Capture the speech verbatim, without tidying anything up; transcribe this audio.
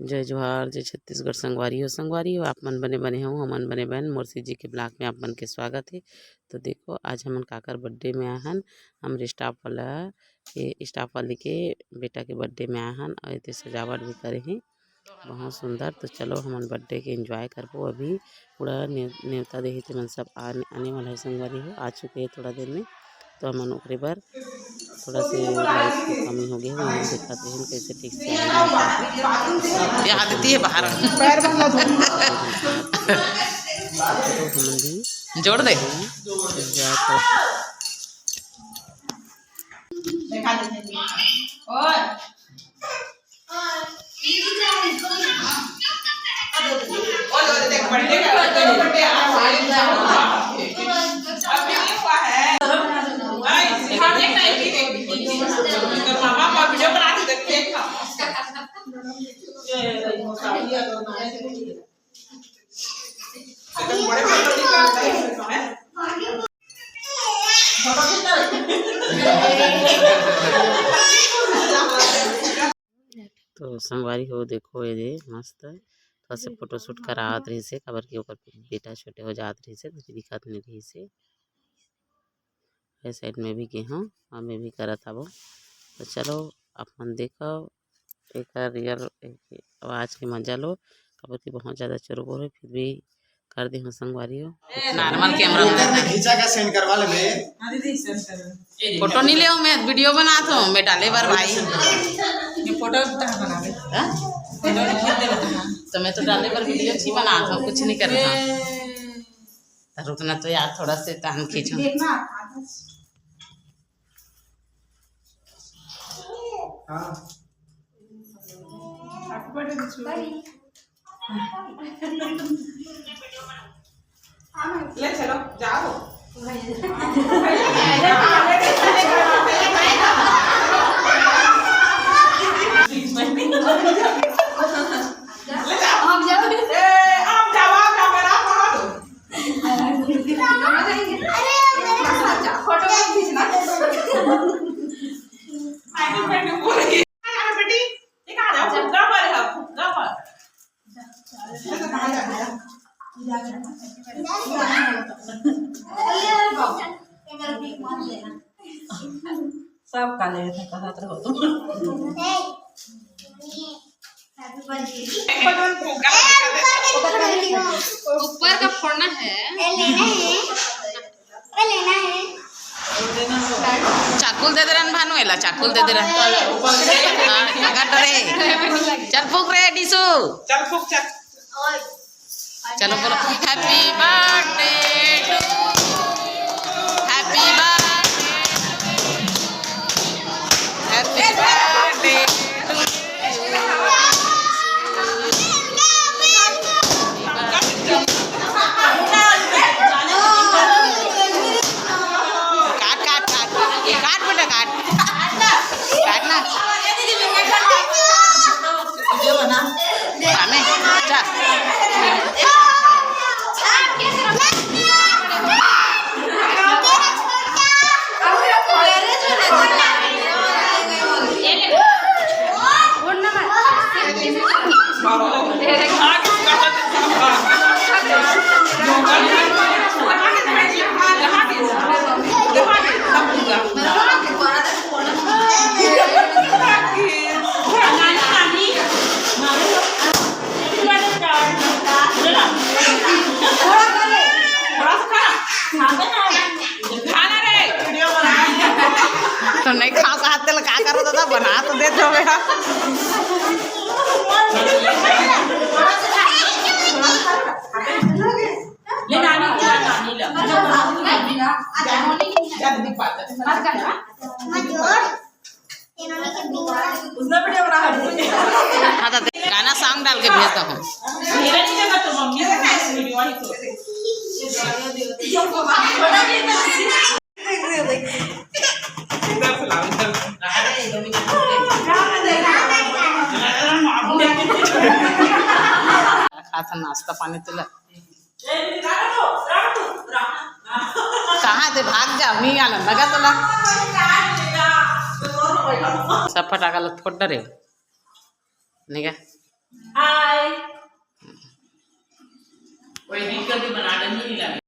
जय जोहार, जय छत्तीसगढ़ संगवारी हो। संगवारी हो, आप मन बने बने हो, हमन बने बन। मोर सीजी के ब्लॉग में आप मन के स्वागत है। तो देखो, आज हमन काकर बर्थडे में आहन, हमर स्टाफ वाला के, स्टाफ वाली के बेटा के बर्थडे में आहन, और एते सजावट भी करे ही बहुत सुंदर। तो चलो, हमन बर्थडे के एंजॉय करबो। अभी पूरा ने-, नेवता देही, ते मन सब आने, आने वाला है संगवारी हो, आ चुके हैं थोड़ा देर में। तो हमन ओकरे बर थोड़ा से लाइट के कमी हो गया है, हमन देखत रहिन कैसे ठीक से आए नहीं पाए। ये आदती है बाहर। तो हमन भी जोड़ दे। एंजॉय कर तो संगवारी हो, देखो ये दे मस्त थोड़ा से फोटो शूट करावत रहिस हे, काबर कि ओकर बेटा छोटे हो जात रहिस हे, तो दिखत नहीं रहिस हे। ये साइड में भी गे हूँ, और मैं भी करत हवो। तो चलो, आप मन देखो एकर रियल आवाज के मजा लो, काबर कि बहुत ज्यादा चुरबुर है, फिर भी कर दे हूँ संगवारी हो। नॉर्मल कैमरा में खींचा का सेंड करवा ले बे। हाँ दीदी, सेंड कर। फोटो नहीं ले हूँ मैं, वीडियो बनात हूँ मैं डाले बर भाई। ये फोटो तो कहाँ बनावे? हाँ? फोटो नहीं खींच देवे तो हाँ। तो मैं तो डाले बर वीडियो ही बनात हूँ, कुछ नहीं करत हूँ। तो रुकना तो यार, थोड़ा से तहन खींचो। देखना। हाँ। Happy birthday Dikshu. ले चलो, जाओ। ले जाओ। ए, आप जाओ, आप जाओ, मेरा फोटो दो। फोटो मत खींचना। साइकिल पे बोल रही है। अरे बेटी, ये कहाँ जाओ? फुग्गा पर है, फुग्गा पर। सब काले हैं, कहत रहो तुम। ऊपर का फोड़ना है। चाकू ल दे दे रहन भानु, एला चाकू ल दे दे रहन। हाँ, अगर डरे। चल फूक रे डीसू। चल फूक, चल। चलो बोलो, Happy birthday to you, happy birthday to you, happy birthday to you। काट, काट, काट, काट बेटा, काट, काट ना। हमें, जा। तो नहीं खा सकते, का करो दादा, बना तो दे दो बेटा। ले नानी खिला, नानी ला। जल्दी पाता। उसने वीडियो बना है। हाँ, तो गाना सॉन्ग डाल के भेज दो। मेरा नहीं लगा तो मम्मी को भेज वीडियो आई तो। इधर से लाओ, इधर से। खात नाश्ता पानी तो ला। कहाँ दे भाग जा, नहीं आना लगा तो ला। सब फटाका ला फोड़ डरे। नहीं क्या? हाय। कोई दिक्कत ही बना देंगे, नहीं लगे।